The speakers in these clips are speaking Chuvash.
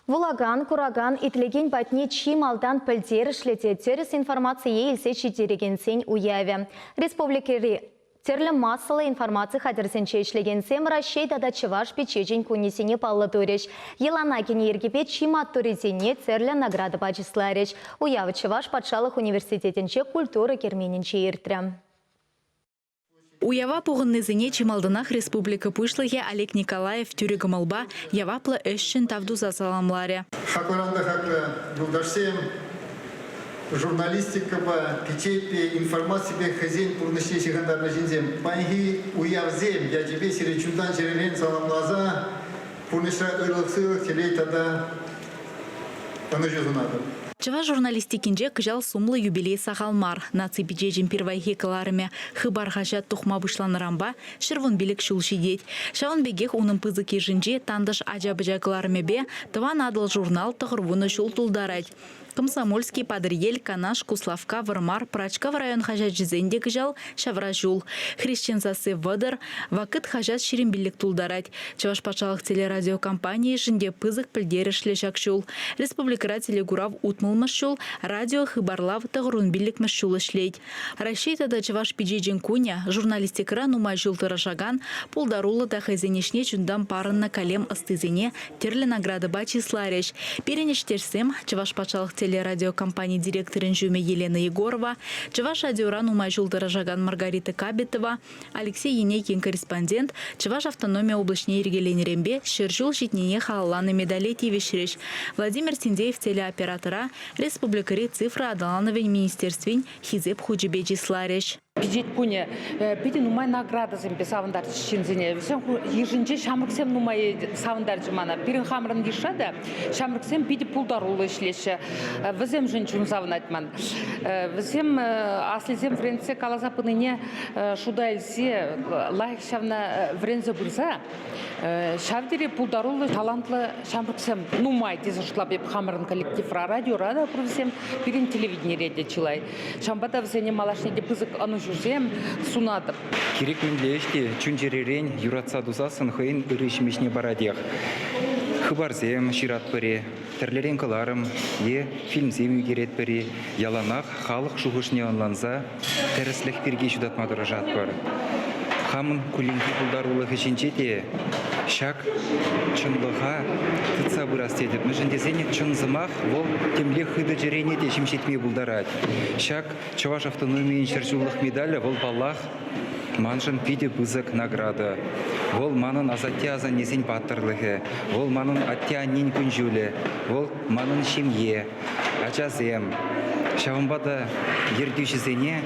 Вулакан, куракан, итлекен патне чи малтан пӗлтерӗшлӗ те тӗрӗс информацие илсе ҫитерекенсен уявӗ. Республикӑри тӗрлӗ массӑллӑ информаци хатӗрсенче ӗҫлекенсем Раҫҫей тата Чӑваш пичечӗн кунӗсене паллӑ турӗҫ. Йӑлана кӗнӗ йӗркепе чи маттуррисене тӗрлӗ наградӑпа чысларӗҫ. Уяв Чӑваш патшалӑх университетӗнче культура керменӗнче иртрӗ. Уява пухӑннисене чи малтанах республика Пуҫлӑхӗ Олег Николаев тӳрӗ кӑмӑлпа, яваплӑ ӗҫшӗн тав туса саламларӗ. Хаклӑран та хаклӑ юлташсем, журналистикӑпа, пичетпе, информаципе хӑйсен пурнӑҫне ҫыхӑнтарнӑ ҫынсем паянхи уявсем ячӗпе сире чунтан-чӗререн саламласа пурнӑҫра ырлӑх-сывлӑх, телей тата ӑнӑҫу сунатӑп. Чӑваш журналистикинче кӑҫал сумлӑ юбилей сахал мар. Наци пичечӗн пирвайхи кӑларӑмӗ «Хыпар» хаҫат тухма пуҫланӑранпа 115 ҫул ҫитет. Ҫавӑн пекех унӑн пысӑк йышӗнчи «Тантӑш» ача-пӑча кӑларӑмӗпе «Тӑван Атӑл» журнал 90 ҫул тултарать. Комсомольски, Патӑрьел, Канаш, Куславкка, Вӑрмар, Пӑрачкав район хаҫачӗсен те кӑҫал ҫавра ҫул. Хресчен сасси 30, Вакыт хаҫат 25 тултарать. Чӑваш патшалӑх телерадиокомпанийӗшӗн те пысӑк пӗлтерӗшлӗ ҫак ҫул. Республикӑра телекурав 60-мӗш ҫул, радио хыпарлав 95-мӗш ҫул ӗҫлет. Раҫҫей тата Чӑваш пичечӗн кунӗ журналистикӑра нумай ҫул тӑрӑшакан, пултаруллӑ та хӑйсен ӗҫне чунтан парӑннӑ калем ӑстисене тӗрлӗ наградӑпа чысларӗҫ. Пирӗн ӗҫтешсем, Чӑваш патшалӑх телерадиокомпани директорӗн ҫумӗ Елена Егорова, Чӑваш радиора нумай ҫул тӑрӑшакан Маргарита Кабитова, Алексей Енейкин корреспондент Чӑваш автономи облаҫне йӗркеленӗренпе 100 ҫул ҫитнине халалланӑ медале тивӗҫрӗҫ. Владимир Синдеев телеоператора республикӑри цифра аталанӑвӗн министерствин Хисеп хучӗпе чысларӗҫ. Пичет кунӗ питӗ нумай наградӑсемпе савӑнтарчӗҫ ҫынсене. Вӗсен йышӗнче ҫамрӑксем нумай савӑнтарчӗ мана. Пирӗн хамӑрӑн йышра та ҫамрӑксем питӗ пултаруллӑ ӗҫлеҫҫӗ. Вӗсемшӗн чун савӑнать ман. Вӗсем аслисем вӗрентсе каласа пынине шута илсе лайӑх ҫавна вӗренсе пырса ҫав тери пултаруллӑ, талантлӑ ҫамрӑксем нумай тесе шутлап эп хамӑрӑн коллективра. Радиора та пур вӗсем, пирӗн телевиденире те чылай. Ҫавӑнпа та вӗсене малашне те пысӑк ӑнӑҫусем сунатӑп. Кирек мӗнле ӗҫ те чун-чӗререн юратса тусассӑн хӑйӗн ырӑ ҫимӗҫне паратех. Хыпарсем ҫыратпӑр-и, тӗрлӗрен кӑларӑм е фильмсем ӳкеретпӗр-и, яланах халӑх шухӑшне ӑнланса тӗрӗслӗх пирки ҫутатма тӑрӑшатпӑр. Хамӑн кулленхи пултарулӑх ӗҫӗнче те ҫак чӑнлӑха тытса пырас тетӗп. Мӗншӗн тесен чӑн сӑмах вӑл темле хытӑ чӗрене те ҫемҫетме пултарать. Ҫак Чӑваш автономийӗн ҫӗрҫуллӑх медалӗ вӑл, паллах, маншӑн питӗ пысӑк награда. Вӑл манӑн асатте-асаннесен паттӑрлӑхӗ, вӑл манӑн атте-аннен кун-ҫулӗ, вӑл манӑн ҫемье, ачасем. Ҫавӑнпа та ертӳҫӗсене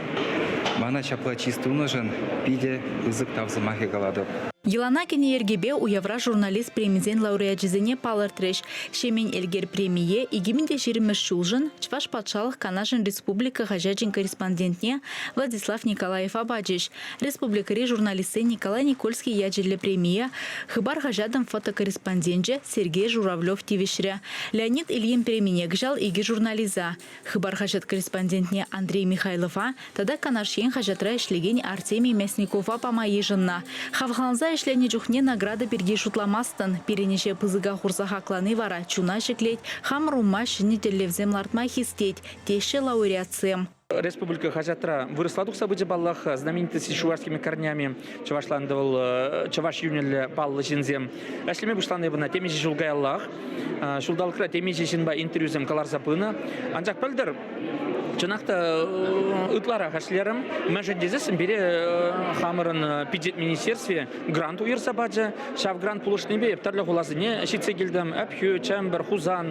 мана ҫапла чыс тунӑшӑн питӗ пысӑк тав сӑмахӗ калатӑп. Йӑлана кӗнӗ йӗркепе уявра журналист премисен лауреачӗсене палӑртрӗҫ. Ҫемен Элкер премие 2020-мӗш ҫулшӑн Чӑваш патшалӑх Канашӗн республика хаҫачӗн корреспондентне Владислав Николаева пачӗҫ. Республикӑри журналистсен Николай Никольский ячӗллӗ премие Хыпар хаҫатӑн фотокорреспонденчӗ Сергей Журавлев тивӗҫрӗ. Леонид Ильин премине кӑҫал икӗ журналиста, Хыпар хаҫат корреспондентне Андрей Михайлова тата Канаш ен хаҫатра ӗҫлекен Артемий Мясникова пама йышӑннӑ. Хавхаланса ӗҫленӗ чухне награда пирки шутламастӑн. Пирӗн ӗҫе пысӑка хурса хаклани вара чуна ҫӗклет, хамӑр умма ҫӗнӗ тӗллевсем лартма хистет, теҫҫӗ лауреатсем. Республика хаҫатра вырӑсла тухса пычӗ паллах, знаменитости с чувашскими корнями чӑвашланды вӑл чӑваш юнӗллӗ паллӑ ҫынсем. Ӗҫлеме пуҫланӑ эпӗ ӑна темиҫе ҫул каяллах. Ҫулталӑкра темиҫе ҫынпа интервьюсем кӑларса пынӑ. Анчах пӗлтӗр чӑнах та ытларах ӗҫлерӗм. Мӗншӗн тесессӗн пире хамӑрӑн пичет министерстви грант уйӑрса пачӗ. Ҫав грант пулӑшнипе эп тӗрлӗ хуласене ҫитсе килтӗм. Ӗпхӳ, Чӗмпӗр, Хусан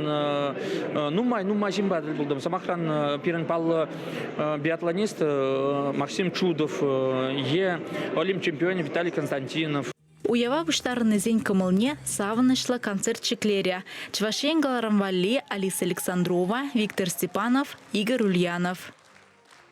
нумай-нумай ҫынпа тӗл пултӑм. Сӑмахран, пирӗн паллӑ биатлонист Максим Чудов е Олимп чемпионӗ Виталий Константинов. Уява пуҫтарӑннисен кӑмӑлне савӑнӑҫлӑ концерт ҫӗклерӗ. Чӑваш Ен кӑларӑм валли Алиса Александрова, Виктор Степанов, Игорь Ульянов.